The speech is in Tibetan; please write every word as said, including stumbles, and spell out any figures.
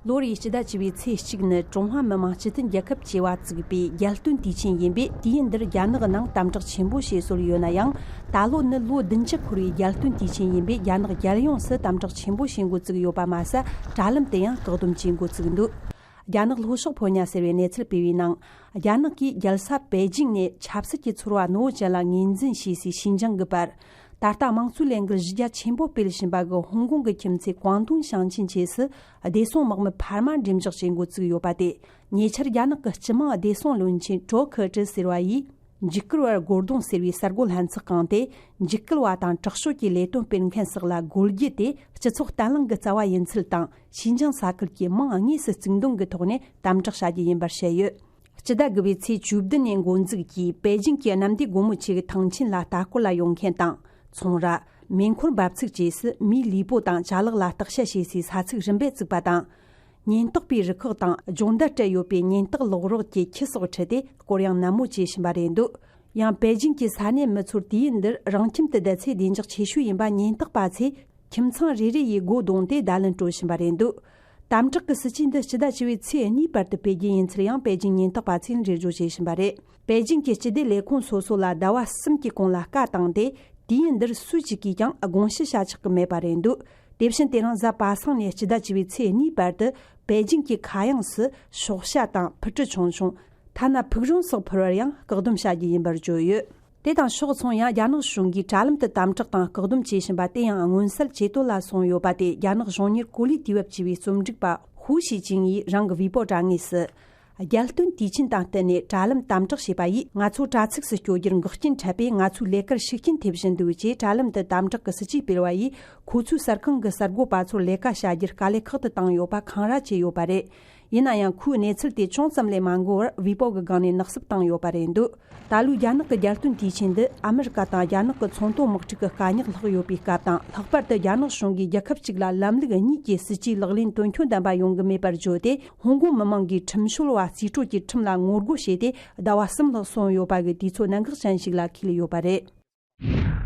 ལོ་རེའི་སྤྱི་ཟླ་བཅུ་པའི་ཚེས་གཅིག་ནི་ཀྲུང་ཧྭ་མི་དམངས་སྤྱི་མཐུན་རྒྱལ་ཁབ་ཅེས་པ་བཙུགས་པའི་རྒྱལ་སྟོན་དུས་ཆེན་ཡིན་པས། དུས་ཡུན་འདིར་རྒྱ་ནག་ནང་དམ་དྲག་ཆེན་པོ་བྱེད་སྲོལ་ཡོད་ན་ཡང་། ད་ལོ་ནི་ལོ་བདུན་ཅུ་འཁོར་བའི་རྒྱལ་སྟོན་དུས་ཆེན་ཡིན་པས། རྒྱ་ནག་རྒྱལ་ཡོངས་སུ་དམ་དྲག་ཆེན་པོ་བྱེད་འགོ་བཙུགས་ཡོད་པ་མ་ཟད། དྲ་ལམ་དུ་ཡང་བཀག་སྡོམ་བྱེད་འགོ་བཙུགས་འདུག་རྒྱ་ནག་ལྷོ་ཕྱོགས་ཕོ་ཉ་ཟེར་བའི་གནས་ཚུལ་སྤེལ་བའི་ནང་། རྒྱ་ནག་གིས་རྒྱལ་ས་པེ་ཅིང་ནས་ཆབ་སྲིད་ཀྱི་ཚོར་བ་རྣོ་བོ་ཅན་ལ་ངོས་འཛིན་བྱས་སའི་ཞིན་ཅང་གི་བར། ད་ལྟ་དམངས་གཙོའི་ལས་འགུལ་གཞི་རྒྱ་ཆེན་པོ་སྤེལ་བཞིན་པ་གི་ཧོང་ཀོང་གི་ཁྱིམ་མཚེས་ཀོང་ཏུང་ཞིང་ཆེན་བཅས་སུ། བདེ་སྲུང་དམག་མི་འཕར་མ་འགྲེམས་འཇོག་བྱེད་འགོ་བཙུགས་ཡོད་པ་དེ། ཉེ་ཆར་རྒྱ་ནག་གི་སྤྱི་དམངས་བདེ་སྲུང་བློན་ཆེན་ཀྲོ་ཁི་ཀྲི་ཟེར་བ་ཡིས། འཇིགས་སྐུལ་བར་རྒོལ་རྡུང་ཟེར་བའི་གསར་འགོད་ལྷན་ཚོགས་བསྐངས་ཏེ། འཇིགས་སྐུལ་བ་དང་དྲག་སྤྱོད་ཀྱི་ལས་དོན་སྤེལ་མཁན་སོགས་ལ་རྒོལ་རྒྱུ་དེ། སྤྱི་ཚོགས་བརྟན་ལྷིང་གི་རྩ་བ་ཡིན་ཚུལ་དང་། ཞིན་ཅང་ས་ཁུལ་གྱི་དམངས་དངོས་སུ་གཅིག་འདོམས་ཀྱི་ཐོག་ནས་དམ་དྲག་བྱ་རྒྱུ་ཡིན་པར་བཤད་ཡོད། སྤྱི་ཟླ་དགུ་པའི་ཚེས་བཅུ་བདུན་ནས་འགོ་འཛུགས་ཀྱིས། པེ་ཅིང་གི་གནམ་བདེ་སྒོ་མོ་ཆེ་གི་ཐང་ཆེན་ལ་ལྟ་སྐོར་ལ་ཡོང་མཁན་དང་། ཚོང་ར། མེ་འཁོར་འབབ་ཚུགས་བཅས་སུ་མིའི་ལུས་པོ་དང་ཅ་ལག་ལ་བརྟག་དཔྱད་བྱེད་སའི་ས་ཚིགས་རིམ་པས་བཙུགས་པ་དང་། ཉེན་རྟོག་པའི་རུ་ཁག་དང་སྦྱོང་བརྡར་སྤྲད་ཡོད་པའི་ཉེན་རྟོག་གློག་རོགས་ཀྱི་ཁྱུ་སོགས་ཁྲིད་དེ། སྐོར་གཡེང་ནན་མོ་བྱེད་བཞིན་པ་རེད་འདུག་ཡང་པེ་ཅིང་གི་ས་གནས་མི་ཚོར་དུས་ཡུན་འདིར་རང་ཁྱིམ་དུ་བསྡད་ཚེ་བདེ་འཇགས་ཆེ་ཤོས་ཡིན་པ་ཉེན་རྟོག་པ་ཚོས། ཁྱིམ་ཚང་རེ་རེ་ཡི་སྒོ་བརྡུངས་ཏེ་བརྡ་ལན་སྤྲོད་བཞིན་པ་རེད་འདུག་དམ་དྲག་གི་སྲིད་ཇུས་འདི་སྤྱི་ཟླ་བཅུ་པའི་ཚེས་གཉིས་བར་དུ་སྤེལ་རྒྱུ་ཡིན་ཚུལ་ཡང་པེ་ཅིང་ཉེན་རྟོག་པ་ཚོས་འགྲེལ་བརྗོད་བྱེད་བཞིན་པ་རེད། པེ་ཅིང་གི་སྤྱི་བདེ་ལས་ཁུངས་སོ་སོ་ལ་ཟླ་བ་གསུམ་གྱི་གོང་ལ་བཀའ་བཏང་སྟེ། དུས་ཡུན་འདིར་སུ་གཅིག་གིས་ཀྱང་དགོངས་ཞུ་བྱ་ཆོག་གི་མེད་པ་རེད་འདུག་དེ་བཞིན་དེ་རིང་གཟའ་པ་སངས་ནས་སྤྱི་ཟླ་བཅུ་པའི་ཚེས་གཉིས་བར་དུ་པེ་ཅིང་གི་མཁའ་དབྱིངས་སུ་ཤོག་བྱ་དང་འཕུར་གྲུ་ཆུང་ཆུང་། ཐ་ན་ཕུག་རོན་སོགས་འཕུར་བར་ཡང་བཀག་སྡོམ་བྱ་རྒྱུ་ཡིན་པར་བརྗོད་ཡོད། དེ་དང་ཕྱོགས་མཚུངས་ཡང་རྒྱ་ནག་གཞུང་གིས་དྲ་ལམ་དུ་དམ་དྲག་དང་བཀག་སྡོམ་བྱེད་བཞིན་པ་དེ་ཡང་མངོན་གསལ་ཇེ་དོད་ལ་སོང་ཡོད་པ་དེ། རྒྱ་ནག་གཞུང་གཉེར་གོ་ལའི་དུས་བབ་ཅེས་པའི་རྩོམ་སྒྲིག་པ་ཧུའུ་ཞི་ཅིང་ཡིས་རང་གི་ཝེ་པོ་དྲ་ངོས་སུ། རྒྱལ་སྟོན་དུས་ཆེན་དང་བསྟུན་ནས་དྲ་ལམ་དམ་དྲག་བྱས་པ་ཡིས། ང་ཚོ་དྲ་ཚིགས་སུ་སྐྱོད་རྒྱུར་འགོག་རྐྱེན་འཕྲད་པས། ང་ཚོའི་ལས་ཀར་ཤུགས་རྐྱེན་ཐེབས་བཞིན་འདུག་ཅེས་དྲ་ལམ་དུ་དམ་དྲག་གི་སྲིད་ཇུས་སྤེལ་བ་ཡིས། ཁོ་ཚོའི་གསར་ཁང་གི་གསར་འགོད་པ་ཚོར་ལས་ཀ་བྱ་རྒྱུར་དཀའ་ལས་ཁག་ཏུ་བཏང་ཡོད་པ་འཁང་ར་བྱས་ཡོད་པ་རེད། ཡིན་ན་ཡང་ཁོའི་གནས་ཚུལ་དེ་ཅུང་ཙམ་ལས་མ་འགོར་བར་ཝེ་པོ་གི་སྒང་ནས་ནག་བསུབ་བཏང་ཡོད་པ་རེད་འདུག་ད་ལོའི་རྒྱ་ནག་གི་རྒྱལ་སྟོན་དུས་ཆེན་འདི་ཨ་མི་རི་ཀ་དང་རྒྱ་ནག་གི་ཚོང་དོན་དམག་འཁྲུག་གི་དཀའ་རྙོག་ལྷག་ཡོད་པའི་སྐབས་དང་། ལྷག་པར་དུ་རྒྱ་ནག་གཞུང་གིས་རྒྱལ་ཁབ་གཅིག་ལ་ལམ་ལུགས་གཉིས་ཀྱི་སྲིད་ཇུས་ལག་ལེན་དོན་འཁྱོལ་ལྡན་པ་ཡོང་གི་མེད་པར་བརྗོད་དེ། ཧོང་ཀོང་མི་དམངས་ཀྱིས་ཁྲིམས་བྱོལ་བ་རྩིས་སྤྲོད་ཀྱི་ཁྲིམས་ལ་ངོ་རྒོལ་བྱས་ཏེ་ཟླ་བ་གསུམ་ལྷག་སོང་ཡོད་པ་གི་དུས་ཚོད་གནད་འགག་ཅན་ཞིག་ལ་འཁེལ་ཡོད་པ་རེད།